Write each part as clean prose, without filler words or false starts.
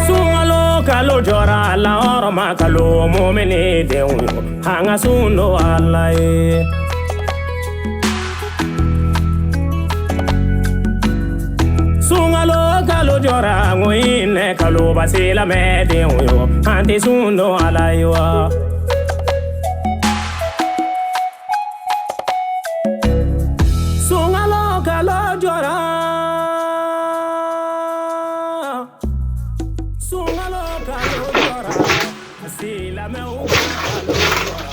Sunkalo kalo jɔra lahɔrɔma kalo mumini denw an ka sun don Ala ye. Sunkalo kalo jɔra ŋoyinɛ kalo ba silamɛ denw yo an tɛ sun don Ala ye wa. Sunkalo kalo jɔra. Sunkalo kalo jɔra. Silamɛw ka kalo jɔra.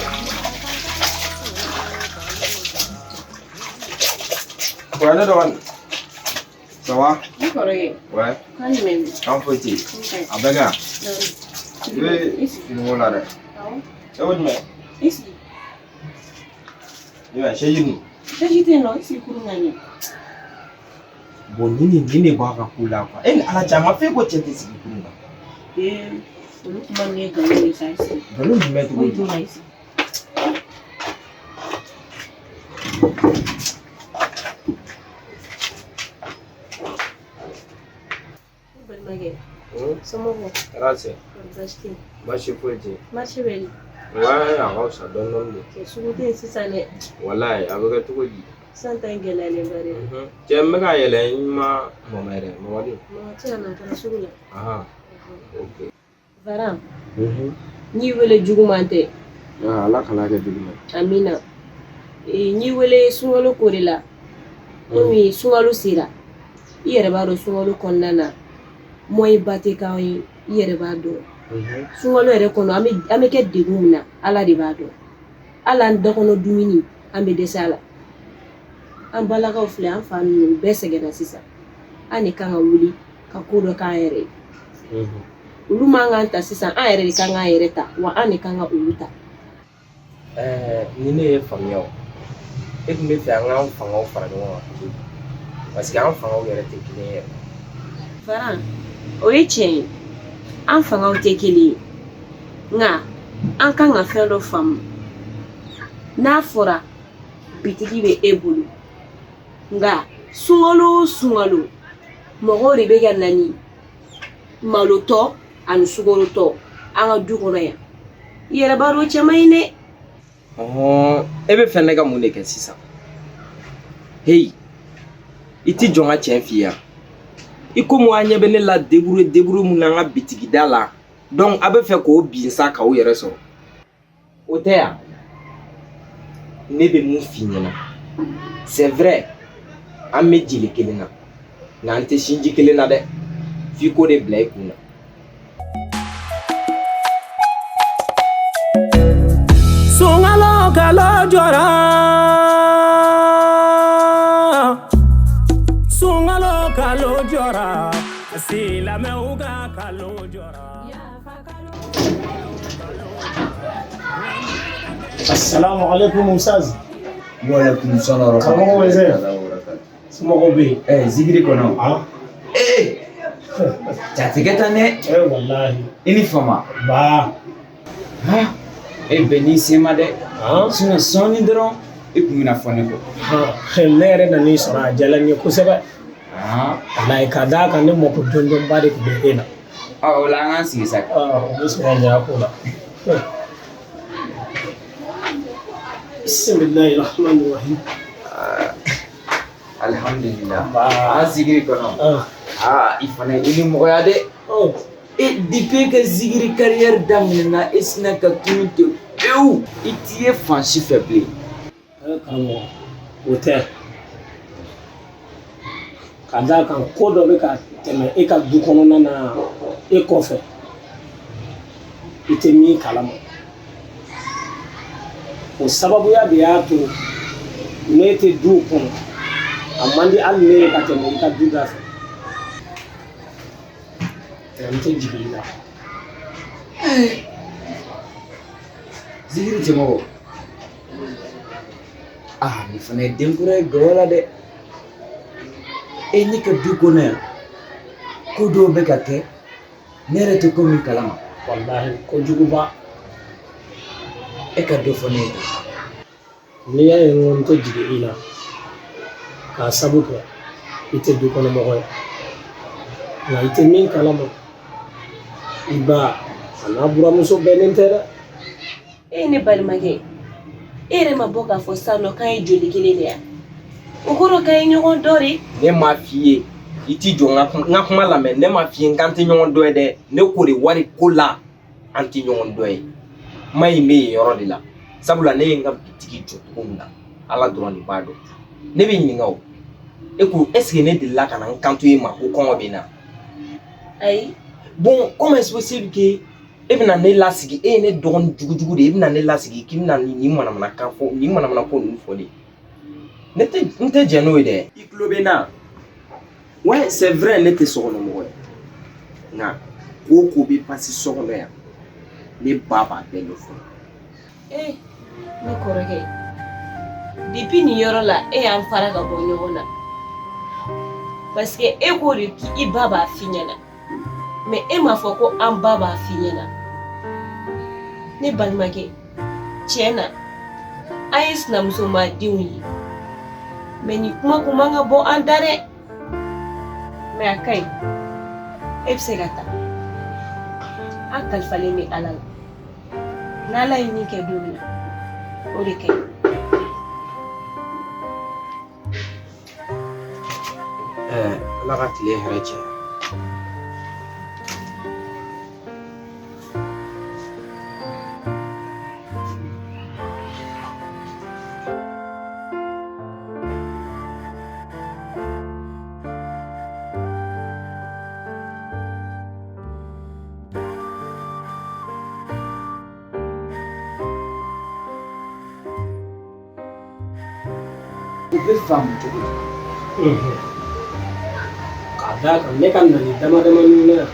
Ouais, ne dɔgɔnin. Ça va? Ne kɔrɔkɛ. Ouais. Kan jumɛn bɛ? Kan foyi tɛ yen. A bɛɛ ka ɲi. I bɛ finiko la dɛ. Awɔ. E ko jumɛn? I sigi. Jumɛn sɛji dun? Sɛji tɛ yen nɔ, i sigi kurun ka ɲɛ. Bon nin de b'a ka ko la quoi. E ni Ala cɛ a ma f'e ko cɛ tɛ sigi kurun kan. Ee, olu kuma ninnu ye nkalon ye sa, i sigi. Nkalon jumɛn Foyi tuguni? t'o la, i sigi. Ne balimakɛ, somɔgɔw? Tɔɔrɔ tɛ. Kɔri baasi tɛ yen? Baasi foyi tɛ yen. Marché bɛ di? Ouais, a ka fisa dɔɔnin dɔɔnin de. Cɛ sugu tɛ yen sisan dɛ. Walayi a bɛ kɛ cogo di? Sisan ta in gɛlɛyalenba de. Cɛ n bɛ ka yɛlɛ n ma mama yɛrɛ Mamadu. Mama tɛ yan nɔ, a taara sugu la. Ahan, ok. Varan, n y'i wele juguman tɛ. Ala kana kɛ juguman ye. Amina. Ee, n y'i wele sunkalo ko de la. Komi sunkalo sera. I yɛrɛ b'a dɔn sunkalo kɔnɔna na moyen ba tɛ k'an ye, i yɛrɛ b'a dɔn. Sunkalo yɛrɛ kɔnɔ an bɛ kɛ degun min na, Ala de b'a dɔn. Hali an dakɔnɔ dumuni an bɛ dɛsɛ a la. An balakaw filɛ, an fa ninnu bɛɛ sɛgɛnna sisan. An de kan ka wuli ka ko dɔ k'an yɛrɛ ye. Olu man k'an ta sisan, an yɛrɛ de kan k'an yɛrɛ ta, wa an de kan ka olu ta. Ni ne ye faamuya o, e tun bɛ fɛ an k'an fangaw fara ɲɔgɔn kan cogo di? Parce que an fangaw yɛrɛ tɛ kelen ye yɛrɛ. Varan, o ye tiɲɛ ye, an fangaw tɛ kelen ye, nka an kan ka fɛn dɔ faamu. N'a fɔra bitigi bɛ e bolo, nka sunkalo o sunkalo mɔgɔw de bɛ ka na ni malotɔ ani sukarotɔ an ka du kɔnɔ yan. I yɛrɛ b'a dɔn o cɛ man ɲi dɛ. Ɔhɔn, e bɛ fɛ ne ka mun de kɛ sisan? Heyi, i ti jɔ n ka tiɲɛ f'i ye yan. I komi a ɲɛ bɛ ne la débrouiller débrouiller mun na an ka bitigida la, donc a bɛ fɛ k'o bin sa k'aw yɛrɛ sɔrɔ. O tɛ yan. Ne bɛ mun f'i ɲɛna? C'est vrai, an bɛ jeli kelen na, nka an tɛ sinji kelen na dɛ. F'i k'o de bila i kun na. Sunkalo kalo jɔra. Sunkalo kalo jɔra. Silamɛw ka kalo jɔra. Assalamu alaikum Ustaz. Wa alaikum salam wa Karamɔgɔ bɛ se? rahmatullahi wa barakatuh. Somɔgɔw bɛ yen? Zikiri kɔnɔ. Ah, Ee, jatigɛ tan dɛ. Wallahi. I ni fama. Ba. Ha, e bɛn n'i sen ma dɛ. Ah, Sinon sɔɔni dɔrɔn i kun bɛna fɔ ne kɔ. ha, ne yɛrɛ nan'i sɔrɔ a diyara n ye kosɛbɛ. Ah, Wallahi ka d'a kan ne mako jɔnjɔnba de tun bɛ e la. ɔ o la an k'an sigi sa. Ah, o bɛ sɔn ka ɲɛ a ko la. Bismillahi rahmani rahim. Alhamdulillah. Ba. Ah, zikiri kɔnɔ. Ah, Ah, i fana i ni mɔgɔya dɛ. oh, E depuis que zikiri carrière daminɛna e sinna ka tunu ten pewu. I t'i ye fan si fɛ bilen. Karamɔgɔ, o tɛ. Ka d'a kan ko dɔ bɛ ka tɛmɛ e ka du kɔnɔna na e kɔfɛ. I tɛ min kalama. O sababuya de y'a to ne tɛ duw kɔnɔ. A man di hali ne ye ka tɛmɛ i ka du da fɛ. Nka n tɛ jigin i la. Zikiri cɛmɔgɔ. Aa nin fana ye den kura ye gɔyɔ la dɛ. E ne ka du kɔnɔ yan, ko dɔw bɛ ka kɛ, ne yɛrɛ tɛ ko min kalama. Walahi, kojuguba. E ka dɔ fɔ ne ye. N'i y'a ye n ko n tɛ jigin i la, k'a sabu kɛ i tɛ du kɔnɔ mɔgɔ ye, nka i tɛ min kalama, i ba a n'a buramuso bɛnnen tɛ dɛ. E ye ne balimakɛ, e yɛrɛ ma bɔ k'a fɔ sisan nɔ k'an ye joli kelen de yan, o kɔrɔ k'an ye ɲɔgɔn dɔn de. Ne m'a f'i ye i t'i jɔ n ka kuma lamɛn. Ne m'a f'i ye k'an tɛ ɲɔgɔn dɔn ye dɛ. Ne ko de wari ko la an tɛ ɲɔgɔn dɔn ye. Kuma in bɛ yen yɔrɔ de la, sabula ne ye n ka bitigi jɔ cogo min na, Ala dɔrɔn de b'a dɔn. Ne bɛ ɲininka o, e ko est ce que ne delila ka na n kanto e ma ko kɔngɔ bɛ n na? Ayi. Bon, comment est-ce possible que e bɛna ne lasigi, e ye ne dɔgɔnin jugujugu de ye, e bɛna ne lasigi k'i bɛna nin manamanakan fɔ, nin manamanako ninnu fɔ de? Ne tɛ, n tɛ jɛn n'o ye dɛ. I tulo bɛ n na? Ouais, c'est vrai, ne tɛ sokɔnɔmɔgɔ ye, nka ko o ko bɛ passer so kɔnɔ yan, ne ba b'a bɛɛ ɲɛfɔ. Ee ne kɔrɔkɛ, depuis nin yɔrɔ la e y'an fara ka bɔ ɲɔgɔn na, parce que e ko de k'i ba b'a f'i ɲɛna, mais e m'a fɔ ko an ba b'a f'i ɲɛna. Ne balimakɛ, tiɲɛ na an ye sinamusomadenw ye, mais nin kuma kun man ka bɔ an da dɛ. Mais a ka ɲi, e bɛ se ka taa, an kalifalen bɛ Ala la. N'Ala ye min kɛ don min na, o de ka ɲi. Ala ka tile hɛrɛ cɛ. U bɛ faamu cogo di? K'a d'a kan ne ka nali dama damani na yan,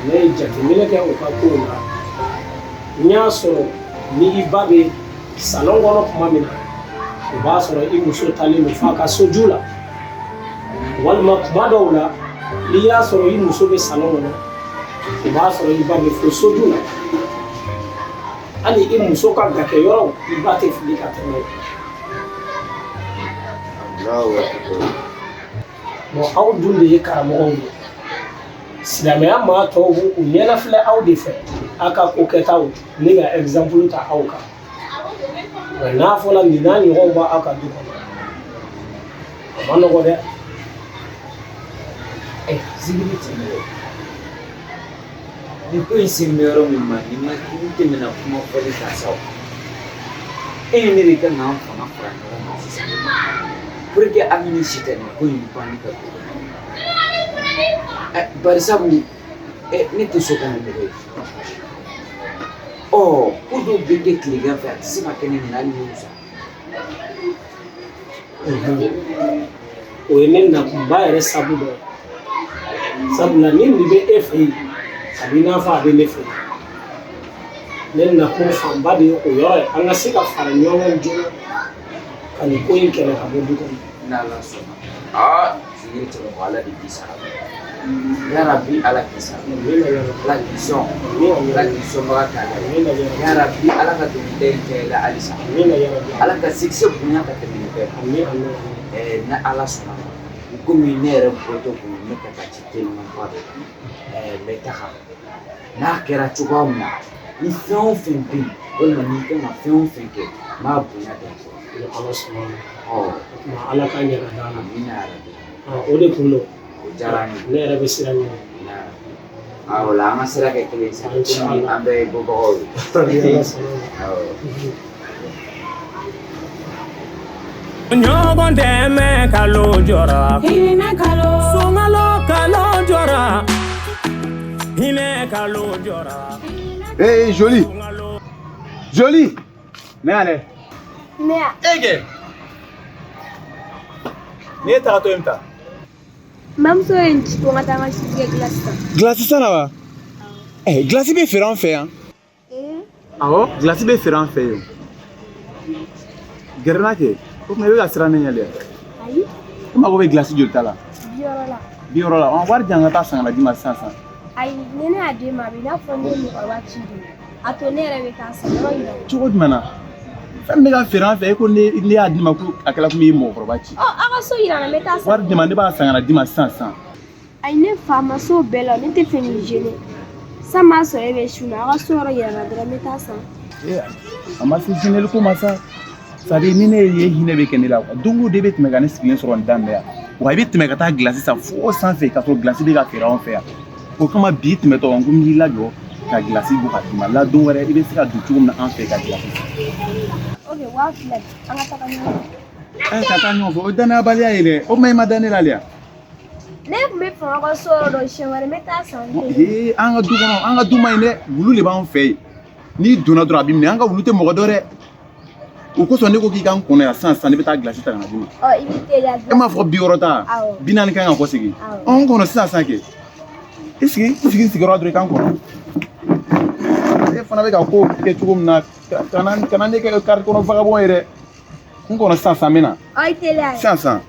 ne ye jateminɛ kɛ u ka kow la. N y'a sɔrɔ ni i ba bɛ salon kɔnɔ tuma min na, o b'a sɔrɔ i muso talen don f'a ka soju la, walima tuma dɔw la n'i y'a sɔrɔ i muso bɛ salon kɔnɔ, o b'a sɔrɔ i ba bɛ fo soju la. Hali i muso ka gakɛyɔrɔw, i ba tɛ fili ka tɛmɛ yen. Bon, aw dun de ye karamɔgɔw ye, silamɛya maa tɔw b'u u ɲɛnafilɛ aw de fɛ, aw ka ko kɛtaw ni ka exemple ta aw kan. Nka n'a fɔra nin n'a ɲɔgɔnw b'aw ka du kɔnɔ, a ma nɔgɔ dɛ. Zigiri tɛmɛ nin ko in sen bɛ yɔrɔ min ma, nin ma nin tɛmɛna kuma fɔli kan sa o. E ni ne de kan k'an fanga fara ɲɔgɔn kan sisan pour que an ni sitanɛ ko in banni ka du kɔnɔ. Bari sabu ne tɛ so kɔnɔ mɔgɔ ye. Ɔ ko dɔw bɛ kɛ tilegan fɛ, a tɛ se ka kɛ ne ɲɛna hali n'o sa. O ye ne nakunba yɛrɛ sabu dɔ ye, sabula ni nin bɛ e fɛ yen, a b'i n'a fɔ a bɛ ne fɛ yen. Ne nakun fanba de ye o yɔrɔ ye, an ka se ka fara ɲɔgɔn kan joona ka nin ko in kɛlɛ ka bɔ du kɔnɔ. N'Ala sɔnna. Aa Zigiri tɛmɛ Ala de k'i sara. Yarabi Ala k'i sara. Ala k'i sɔn. Ala k'i sɔnbaga k'a la. Yarabi Ala ka dɔnkilida in kɛ la halisa. Ala ka succès bonya ka tɛmɛ nin bɛɛ kan. Ni Ala sɔnna ma, komi ne yɛrɛ bɔtɔ kun ne ka taa ci telimanba dɔ la, n bɛ taga. N'a kɛra cogoya min na, ni fɛn o fɛn bɛ yen, walima n'i kan ka fɛn o fɛn kɛ, n b'a bonya dɔn fɔlɔ. Ni Ala sɔnna ma. Ɔ. O tuma Ala k'a ɲɛ ka d'an ma. Amina yarabi. O de kun don. O diyara n ye. Ne yɛrɛ bɛ sira ɲini. Awɔ, o la an ka sira kɛ kelen ye sa. Komi an bɛɛ ye bɔbagaw ye. Ni Ala sɔnna ma. Awɔ. Ɲɔgɔn dɛmɛ kalo jɔra, Hinɛ kalo. Sunkalo kalo jɔra, hinɛ kalo jɔra. Hey, Jolie. Jolie. Ne ale. Ne ya. E kɛ. Ne tagatɔ ye ta. N bamuso ye n ci ko n ka taa n ka si tigɛ glace san. Glace san na wa? Eh, glace bɛ feere an fɛ yan. Awɔ, glace bɛ feere an fɛ yen. Gɛrɛ n na kɛ. O tuma i bɛ ka siran ne ɲɛ dɛ. Ayi. I mago bɛ gilasi joli ta la? 60 la. 60 la. Ɔn, wari di yan n ka taa san ka na d'i ma sisan sisan. Ayi, ni ne y'a d'e ma, a bɛ i n'a fɔ ne ye mɔgɔkɔrɔba ci de. A to ne yɛrɛ bɛ taa san, yɔrɔ yira n na. Cogo jumɛn na? Fɛn min bɛ ka feere an fɛ, e ko ne y'a d'i ma ko a kɛla komi i ye mɔgɔkɔrɔba ci. Ɔ, aw ka so yira n na, n bɛ taa san. Wari di ma, ne b'a san ka na d'i ma sisan sisan. Ayi, ne fa ma s'o bɛɛ la, ne tɛ fɛ k'i gêner. San b'a sɔrɔ e bɛ sun na, aw ka so yɔrɔ yira n na dɔrɔn, n bɛ taa san. Ee, a ma se gêneli ko ma sa. C'est à dire ni ne ye hinɛ bɛ kɛ ne la quoi. Don o don i bɛ tɛmɛ ka ne sigilen sɔrɔ nin da in na yan. Wa i bɛ tɛmɛ ka taa gilasi san fo sanfɛ k'a sɔrɔ gilasi bɛ ka feere anw fɛ yan. O kama bi tɛmɛtɔ n ko n b'i lajɔ ka gilasi bɔ ka d'i ma. La don wɛrɛ i bɛ se ka don cogo min na an fɛ ka gilasi san. Ok, 2000, an ka taga ɲɔgɔn fɛ. Ɛ, ka taa ɲɔgɔn fɛ, o ye danayabaliya ye dɛ. O tuma i ma da ne la de wa? Ne tun bɛ fɛ aw ka so yɔrɔ dɔn, siɲɛ wɛrɛ n bɛ taa san. Ee, an ka du kɔnɔ, an ka du man ɲi dɛ. Wulu de b'an fɛ yen. N'i donna dɔrɔn a b'i minɛ. An ka wulu tɛ mɔgɔ dɔn dɛ. O kosɔn ne ko k'i ka n kɔnɔ yan sisan sisan, ne bɛ taa gilasi ta ka na d'i ma. Ɔ, i b'i teliya. E m'a fɔ 60 ta? Awɔ. 40 kan ka kɔsegin. Awɔ. Ɔ, n kɔnɔ sisan sisan kɛ. I sigi, i sigi sigiyɔrɔ dɔrɔn i ka n kɔnɔ. E fana bɛ ka ko kɛ cogo min na, kana ne kɛ kari kɔnɔ vagabond ye dɛ. N kɔnɔ sisan sisan, n bɛ na. Ɔ, i teliya. Sisan sisan.